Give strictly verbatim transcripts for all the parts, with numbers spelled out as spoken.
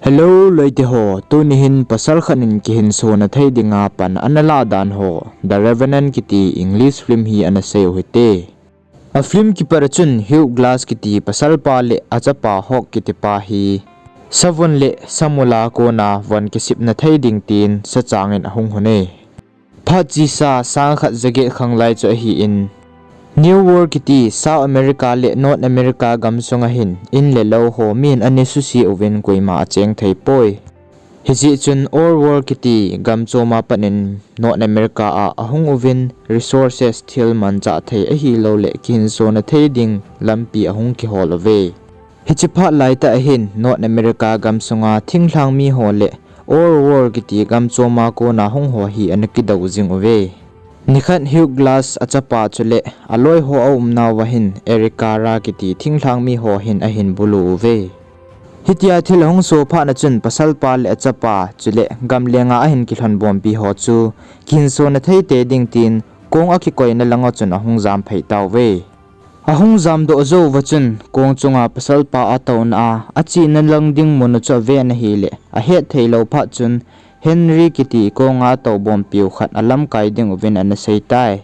Hello, loite ho, tuni hin pasal khat in kihinsona thei dinga pan ana lah dan ho, The Revenant kiti English film hi ana sei u hite. A film kipat a chun Hugh Glass kiti pasalpa le achapa Hawk kiti pa hi savun le samul a kona von kisipna thei ding tin sachang in ahung hun e. Phat chesa sang khat za get khang lai chu ahi in, New World kiti South America le North America gam sunga hin in le lou ho min ana suse uvin koima acheng thei poi. Hijeh chun Old World kiti gam chom a pat in North America a ahung uvin resources thil manchah thei ahilou le kihinsona thei ding lampi ahung kihol uve. Hiche phat lai tah ahin North America gam sunga thinglhang mi ho le Old World kiti gam chom a kona hung ho hi ana kidou jing uve. Nikhat Hugh Glass achapa chule aloi ho aumnauva hin Eric Cara kiti thinglhang mi ho hin ahin bulu uve. Hitia thil ahung so phat na chun pasalpa le achapa chule gamlenga ahin kilhon bompi ho chu kihinsona thei tei ding tin kong akikoina langa chun ahung jam phei tauve. Ahung jamdoh jouva chun kong chunga pasalpa atouna a achena lang ding mun u chu aven ahile ahet theilou phat chun Henry kiti konga tou bompiu khat alamkai ding uvin ana sei tai.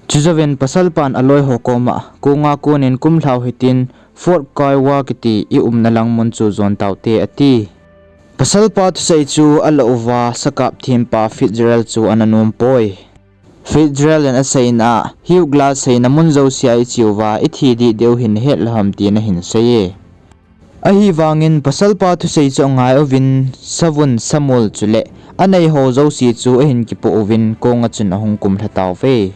Chujouvin pasalpan aloi ho koma, konga konin kumlhau hitin Fort Kiowa kiti i umna lang mun chu jon taute ati. Pasalpa thusei chu ala uva sakap thempa Fitzgerald chu ana nom poi. Fitzgerald in aseina a, Hugh Glass seina mun jousea i che uva i thi dih diu hin het lou ham tin ahin sei e. Ahivangin pasalpa thusei chu angai uvin, savun, samul chule anei ho jouse chu ahin kipoh uvin konga chun ahung kumlha tauve.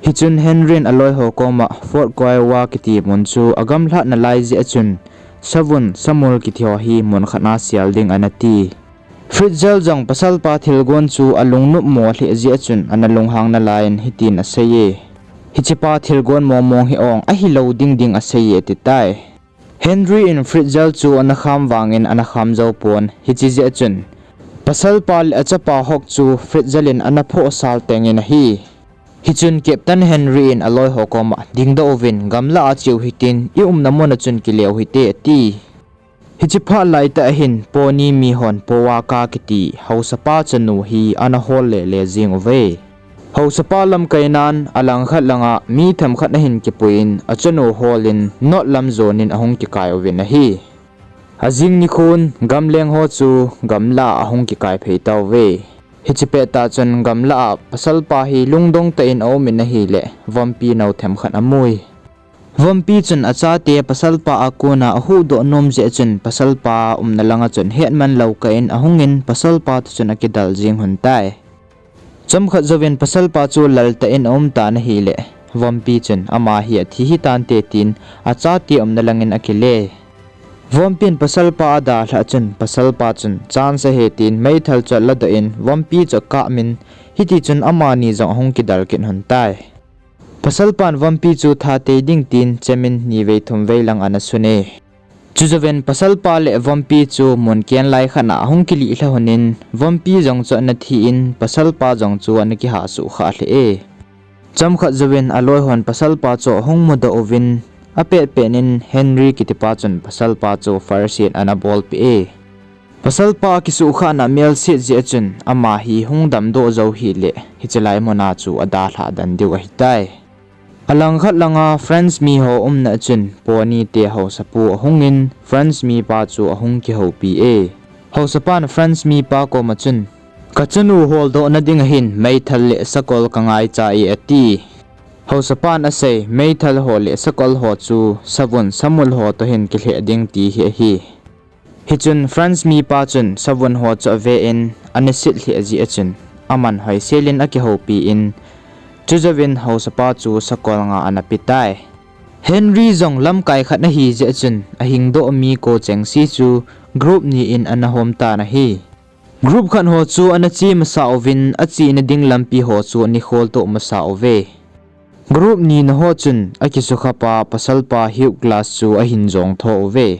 Hichun Henry in aloi ho koma Fort Kiowa kiti mun chu agamlhah nalai jeh a chun, savun, samul kiti ho hi mun khat a sel ding ana ti. Fitzgerald jong pasalpa thilgon chu alungnop mo lheh jeh a chun ana lunghang nalai in hitin asei e. Hichepa thilgon mong mong hi ong ahilou ding ding asei e ati tai. Henry in Fitzgerald chu ana kham vangin ana kham jou pon, hiche jeh a chun pasalpa le achapa Hawk chu Fitzgerald in ana phohsal tengin ahi. Hichun Captain Henry in aloi ho koma, dingdoh uvin, gamlah a cheu hitin, i umna mun a chun kileu hite ati. Hiche phat lai tah ahin, poni mi hon Powaka kiti haosapa chanu hi ana hol lele jing uve. Haosapa lamkainan alangkhat langa mi themkhat ahin kipuiyin achanu holin North lam jonin ahung kikai uvin ahi. Ajing nikhon gamleng ho chu gamlah a ahung kikai phei tauve. Hiche pettah chun gamlah a pasalpa hi lungdong tah in aumin ahile vompi nou themkhat amui. Vompi chun achate pasalpa a kona ahuhdoh nom jeh chun pasalpa umna langa chun hetman lou kah in ahungin pasalpa toh chun akidal jing hun tai. Chomkhat jouvin pasalpa chu lal tah in aumtan ahile, vompi chun ama hi athi hitante tin achate umna langin akile. Vompin pasalpa adalhah chun pasalpa chun chance ahi tin meithal chu aladoh in vompi chu akapmin, hitichun amani jong ahung kidal kit hun tai. Pasalpan vompi chu thatei ding tin chemin nivei thumvei lang ana sun e. Chujouvin pasalpa le vompi chu mun kenlai khat a ahung kilihlha hunin vompi jong chu ana thi in pasalpa jong chu ana kihahsuh khah lheh e. Chomkhat jouvin aloihon pasalpa chu ahung mudoh uvin, apetpet in Henry kitipa chun pasalpa chu first aid ana bolpeh e. Pasalpa akisuhkhahna melset jeh a chun ama hi hung damdoh jou hile hichelai muna chu adalhah den diu ahitai. Alangkhat langa French miho umna a chun Pony te haosapu ahungin French mipa chu ahung kihoupi e. Haosapan French mipa koma chun, kachanu holdohna dinga hin meithal le sakol kangaicha e ati. Haosapan asei, meithal ho le sakol ho chu savun samul ho toh hin kilheh ding ti hi ahi. Hichun French mipa chun savun ho chu aven, ana set lheh jeh a chun, aman hoiselin akihoupi in, chujouvin haosapa chu sakol nga ana petai. Henry jong lamkai khat ahi jeh a chun, ahingdoh mi ko chengse chu group ni in ana homtan ahi. Group khat ho chu ana che masa uvin, achena ding lampi ho chu ana kholtoh masa uve. Group nina ho chun akisukhapa pasalpa Hugh Glass chu ahin jong tho uve.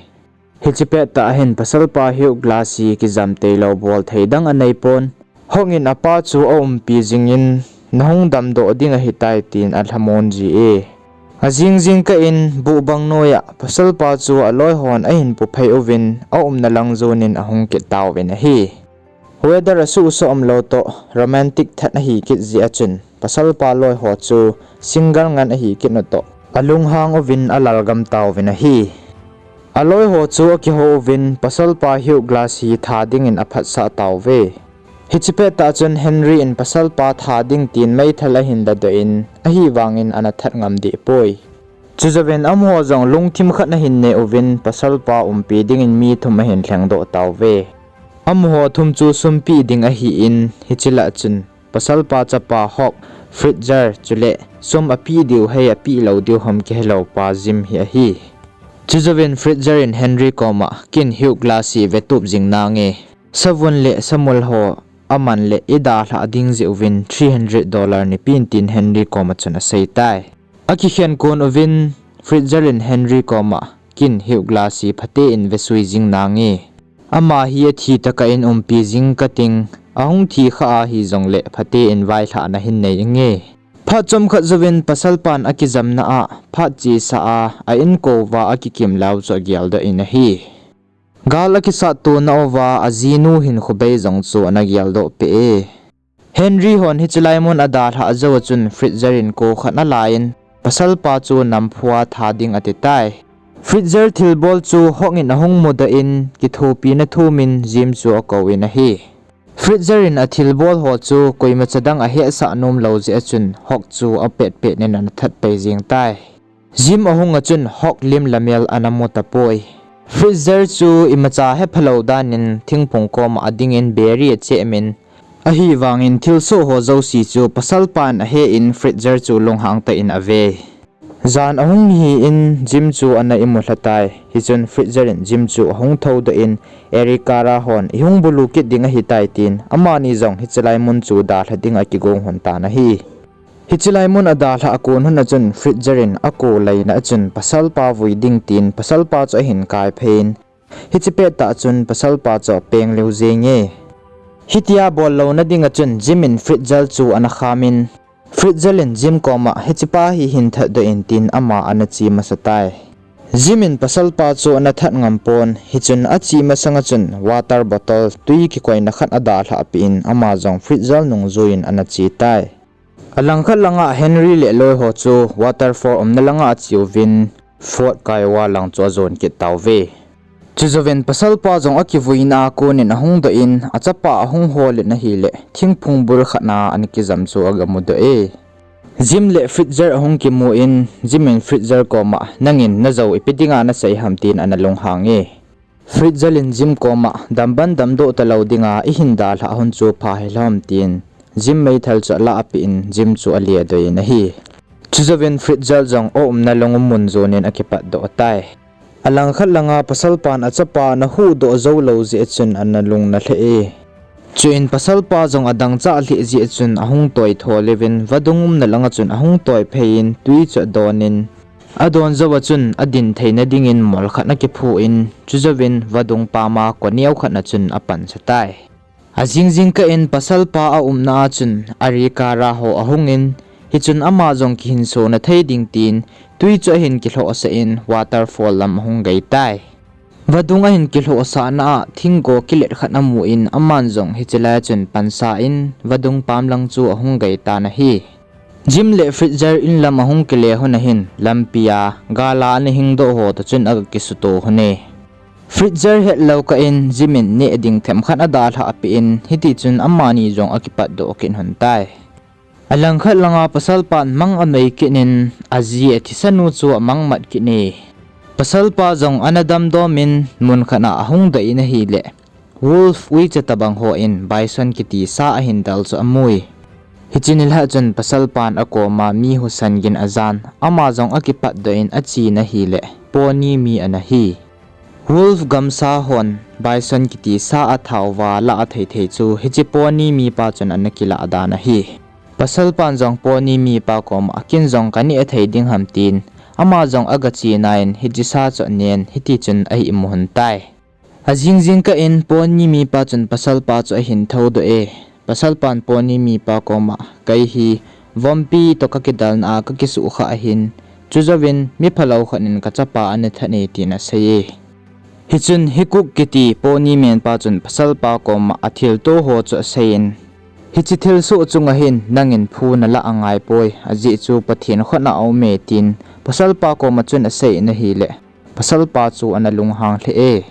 Hiche pettah ahin pasalpa Hugh Glass hi kijam teilou bolthei dang aneipon. Hawk in apa chu aumpi jingin, nahung damdoh ding ahitai tin alhamon ji e. Ajing jingkah in buhbang noiya pasalpa chu aloihon ahin puphei uvin aumna lang jonin ahung kit tauvin ahi. Weather asuhsah umlou toh romantic that ahi kit jeh a chun pasalpa loiho chu single ngen ahi kit u toh alunghang uvin alalgam tauvin ahi. Aloiho chu akihou uvin pasalpa Hugh Glass hi tha dingin aphatsah tauve. Hiche pettah chun Henry in pasalpa tha ding tin meithal ahin ladoh in ahivangin ana that ngam dehpoi. Chujouvin amaho jong lungthim khat ahin nei uvin pasalpa umpi dingin mi thum ahin lhengdoh tauve. Amaho thum chu sum peh ding ahin hiche lah chun pasalpa chapa Hawk, Fritzer chule sum apeh diu hei apeh lou diu ham kihelou pa Jim hi ahi. Chujouvin Fritzer in Henry koma ken Hugh Glass hi vetup jing nange, savun le samul ho aman le idalhah ding jeh uvin three hundred dollar neipeh in tin Henry koma chun aseitai. Akikhen kon uvin Fritzer in Henry koma ken Hugh Glass hi phaten vesui jing nange, ama hi athi tokah in umpi jing kating, ahung thi khah a hijongle phaten vailhahna hin nei inge. Phat chomkhat jouvin pasalpan akijamna a phat chesa a a-inkouva akikim lau chu ageldoh in ahi. Gal akisat tona uva ajinu hinkho bei jong chu ana geldoh peh e. Henry hon hiche lai mun adalhah jou a chun Fritzer in ko khat alaiyin pasalpa chu namphu a tha ding atitai. Fritzer thilbol chu Hawk in ahung mudoh in kithopina thumin Jim chu akouvin ahi. Fritzer in athilbol ho chu koimacha dang ahetsah nomlou jeh a chun Hawk chu apetpet in ana thatpei jengtai. Jim ahung a chun Hawk lim le mel ana mu tapoi. Fritzer chu imacha hephalou danin thingphung koma adingin beer hi achehmin, ahivangin thilsoh ho jouse chu pasalpan ahe in Fritzer chu lunghang tah in ave. Jan ahung hi in Jim chu ana imu lhatai. Hichun Fritzer in Jim chu ahung thoudoh in, Eric Carra hon ihung bulu kit ding ahitai tin, amani jong hiche lai mun chu dalha ding akigong lhon tan ahi. Hiche lai mun adalhah a kon lhon a chun Fritzer in ako laina a chun pasalpa vui ding tin pasalpa chu ahin kaiphei in, hiche pettah chun pasalpa chu apeng lheh jenge. Hitia bol louna ding a chun Jim in Fritzer chu ana khamin, Fritzer in Jim koma hichepa hi hin thatdoh in tin ama ana che masatai. Jim in pasalpa chu ana that ngam pon, hichun ache masang a chun water bottle twi kikoina khat adalhah peh in ama jong Fritzer nungjui in ana chetai. Alangkhat langa Henry le aloiho chu waterfall umna langa ache uvin, Fort Kiowa lang chu ajon kit tauve. Chujouvin pasalpa jong akivuina a konin ahung doh in, achapa ahung hol in ahile, thingphung bul khat na ana kijam chu agamudoh e. Jim le Fritzer ahung kimu in, Jim in Fritzer koma, nangin najou ipi dinga nasei ham tin ana lunghang e. Fritzer in Jim koma, damban damdoh talou dinga ihin dalhah lhon chu pha hilou ham tin, Jim meithal chu alah peh in, Jim chu aledoi in ahi. Chujouvin Fritzer jong aumna lung umun jonin akipatdoh tai. Alangkhat langa pasalpan achapa ana huhdoh joulou jeh a chun ana lung ana lheh e. Chuin pasalpa jong adangchah lheh jeh a chun ahung toi tho leuvin vadung umna langa chun ahung toiphei in twi chu adon in, adon jou a chun adin theina dingin mol khat akiphu in, chujouvin vadung pama koneo khat na chun apansatai. Ajing jingkah in pasalpa aumna a chun Eric Carra ho ahungin, hichun ama jong kihinsona thei ding tin twi chu ahin kilhohsah in waterfall lam ahung geitai. Vadung ahin kilhohsahna a thinggo kilet khat amun aman jong hiche lai a chun pansa in vadung pam lang chu ahung geitan ahi. Jim le Fritzer in lam ahung kile lhon ahin, lampia gala ana hingdoh ho toh chun aga kisuto lhon e. Fritzer hetlou kah in Jim in neh ding themkhat adalhah peh in, hitichun amani jong akipatdoh kit lhon tai. Alangkhat langa pasalpan mang anei kit in, aji athisa nu chu amang mat kit e. Pasalpa jong ana damdomin mun khat na ahung doh in ahile, wolf uicha tobang hon bison kiti sa ahin dal chu amui. Hiche nilhah chun pasalpan akoma mi husa gin ajan, ama jong akipatdoh in achen ahile, pony mi ana hi. Wolf gamsa hon bison kiti sa athauva lah athei thei chu hiche pony mipa chun ana kilah dan ahi. Pasalpan jong pony mipa koma ken jong kaneh thei ding ham tin, ama jong aga chena in hiche sa chu anen hitichun ahin mu lhon tai. Ajing jingkah in pony mipa chun pasalpa chu ahin thoudoh e. Pasalpan pony mipa koma, kei hi vompi toh kakidalna a kakisuhkhah ahin, Chujouvin, mi phalou khat in kachapa ana that e, tin asei e. Hichun Hikuk kiti pony man pa chun pasalpa koma athilto ho chu aseiyin, hiche thilsoh chunga hin nangin phu nalah angaipoi, ajeh chu Pathen khut a aume, tin pasalpa koma chun aseiyin ahile, pasalpa chu ana lunghang lheh e.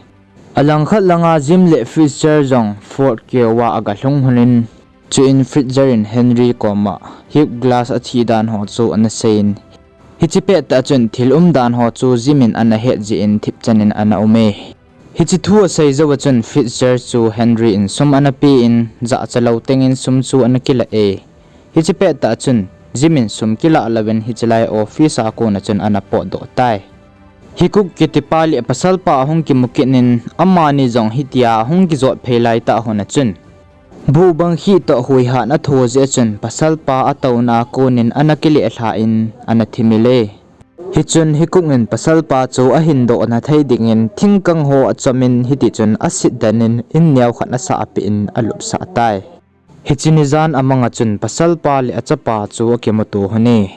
Alangkhat langa Jim le Fritzer jong Fort Keogh a agalhung lhonin, chuin Fritzer in Henry koma Hugh Glass athi dan ho chu ana seiyin, hiche pettah chun thil umdan ho chu Jim in ana het jeh in thipchan in ana um e. Hiche thu asei jouva chun Fritzer chu Henry in sum ana pen, jahcha lou tengin sum chu ana kilah e. Hiche pettah chun Jim in sum kilah louvin hiche lai office a kona chun ana potdoh tai. Hikuk kitipa le pasalpa ahung kimu kit in, amani jong hitia ahung kijot phei laitah hon a chun, buhbang khih toh huihat atho jeh a chun pasalpa atouna a konin ana kileh lhan ana thimil e. Hichun Hikuk in pasalpa chu ahin dohna thei dingin thingkang ho achomin hitichun asetden in in neokhat asahpeh in alupsah tai. Hiche nijan amanga chun pasalpa le achapa chu akimuto lhon e.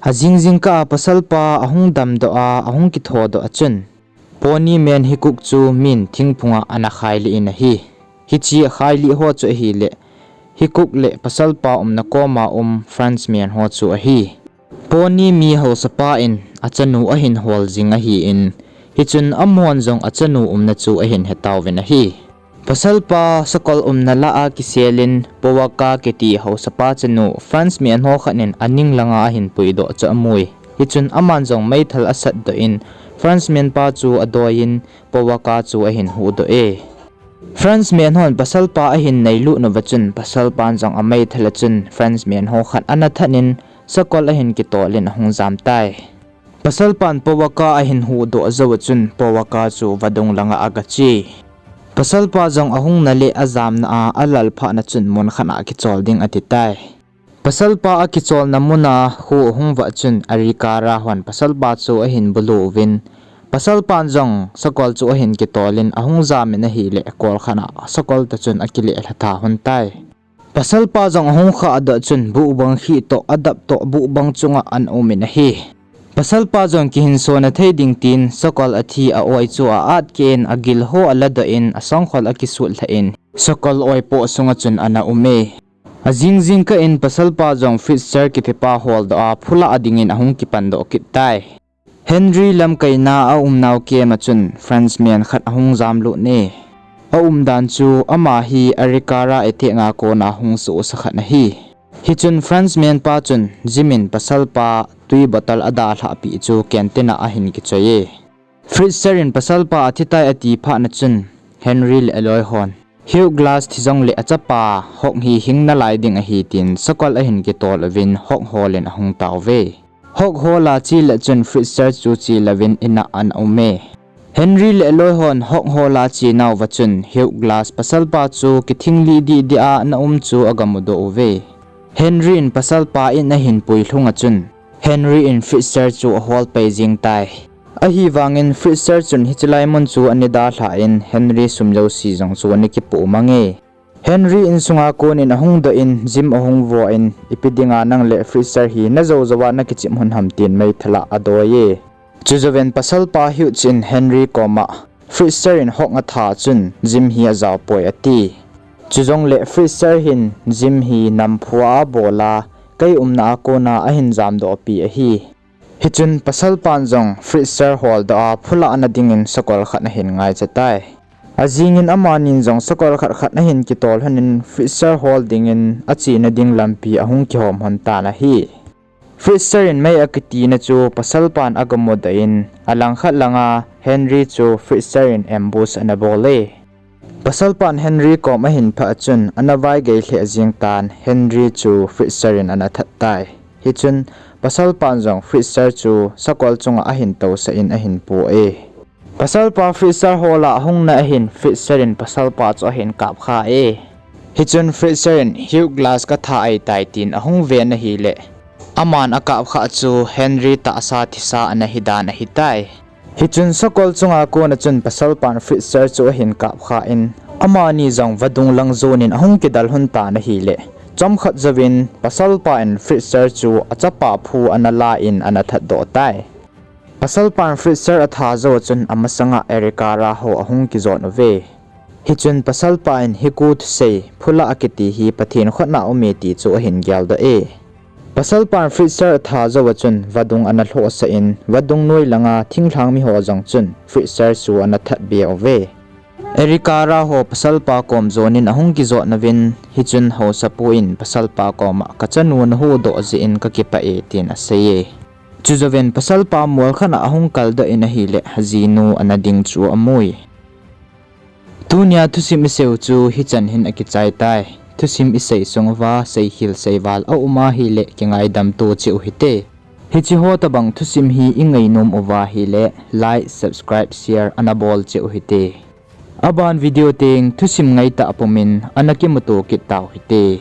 Ajing jingkah a pasalpa ahung damdoh a, ahung kithodoh a chun, pony man Hikuk chu min thingphunga ana khailih in ahi. Hiche akhailih ho chu ahile, Hikuk le pasalpa umna koma um Frenchman ho chu ahi. Pony mi haosapa in achanu ahin hol jing ahin, hichun amahon jong achanu umna chu ahin hetauvin ahi. Pasalpa sakol umna lah a kiselin Powaka kiti haosapa chanu Frenchman ho khat in aning langa ahin puidoh chu amui. Hichun aman jong meithal asatdoh in Frenchman pa chu adoiyin Powaka chu ahin huhdoh e. Frenchman hon pasalpa ahin neilut nauva chun pasalpan jong ameithal a chun Frenchman ho khat ana thatnin sakol ahin kitolin ahung jam tai. Pasalpan Powaka ahin huhdoh jouva chun Powaka chu vadung langa agache. Pasalpa jong ahungna le ajamna a alal phatna chun mun khat a kichol ding ati tai. Pasalpa akicholna muna kho ahung vah chun Arikara hon pasalpa chu ahin bulu uvin, pasalpan jong sakol chu ahin kitolin ahung jamin ahile, kol khat a sakol toh chun akileh lhatha lhon tai. Pasalpa jong ahung khahdoh chun buhbang khih toh adap toh buhbang chunga ana umin ahi. Pasalpa jong kihinsona thei ding tin sakol athi a oi chu a-at keh in agil ho aladoh in asangkhol akisut lhah in sakol oipoh sunga chun ana um e. Ajing jingkah in pasalpa jong Fritzer kitipa holdoh a phulah dingin ahung kipandoh kit tai. Henry lamkaina a umnau kema chun Frenchman khat ahung jamlut e. Aumdan chu ama hi Arikara attack a kona hung sohsa khat ahi. Hichun Frenchman pa chun Jim in pasalpa twi bottle adalhahpeh chu canteen a ahin kichoi e. Fritzer in pasalpa athitai ati phatna chun Henry le aloi hon, Hugh Glass thi jongle achapa Hawk hi hing nalai ding ahi tin sakol ahin kitol uvin Hawk holin ahung tauve. Hawk hola chele chun Fritzer chu chelouvin in a ana um e. Henry le aloi hon Hawk hola chenauva chun Hugh Glass pasalpa chu kithing lih dih dih a ana um chu agamudoh uve. Henry in pasalpa in ahin pui lhunga chun Henry in Fritzer chu ahol pai jeng tai. Ahivangin Fritzer chun hiche lai mun chu ana dalhah in Henry sum jouse jong chu ana kipoh mang e. Henry insunga konin ahungdoh in Jim ahung vo in, ipi dinga nang le Fritzer hi najou jouva nakichep lhon ham tin meithal a adoi e. Chujouvin pasalpa Hughes in Henry koma, Fritzer in Hawk atha chun Jim hi ajaopoi ati. Chujongle Fritzer hin Jim hi namphua abol a, kei umna a kona ahin jamdohpi ahi. Hichun pasalpan jong Fritzer holdoh a phulahna dingin sakol khat ahin ngaicha tai. Ajingin amanin jong sakol khat khat ahin kitol lhonin Fritzer hol dingin achena ding lampi ahung kihom lhon tan ahi. Fritzer in mei akitina chu pasalpan agamudoh in, alangkhat langa Henry chu Fritzer in ambush anabol e. Pasalpan Henry kom ahin phah chun ana vaigei lheh jeng tan, Henry chu Fritzer in ana that tai. Hichun pasalpan jong Fritzer chu sakol chunga ahin tousah in ahin pu e. Pasalpa Fritzer hola ahungna ahin Fritzer in pasalpa chu ahin kapkha e. Hichun Fritzer in Hugh Glass katha ahitai tin ahung ven ahile, aman akapkhah chu Henry tahsa thisa ana hidan ahitai. Hichun sakol chunga kona chun pasalpan Fritzer chu ahin kapkha in, amani jong vadung lang jonin ahung kidal lhon tan ahile, Chomkhat jouvin pasalpa in Fritzer chu achapa phu ana la in ana thatdoh tai. Pasalpan Fritzer atha jou a chun amasanga Erica Raho ahung kijot uve. Hichun pasalpa in hiku thusei, phula akiti hi Pathen khutna aume ti chu ahin geldoh e. Pasalpan Fritzer atha jou a chun vadung ana lhohsah in, vadung noi langa thinglhang miho jong chun Fritzer chu ana thatbe uve. Erica Raho pasalpa kom jonin ahung kijot nauvin, hichun haosapu in pasalpa koma, kachanu nahuhdoh jeh in kakipah e, tin asei e. Chujouvin pasalpa mol khat a ahung kaldoh in ahile, jinu ana ding chu amui. Tunia thusim iseiu chu hichan hin akichai tai. Thusim isei sung uva seikhel seival aum ahile kingaidam to cheh u hite. Hiche ho tobang thusim hi ingainom uva ahile like, subscribe, share ana bol cheh u hite. Aban video teng thusim ngaitah pumin ana kimuto kit tau hite.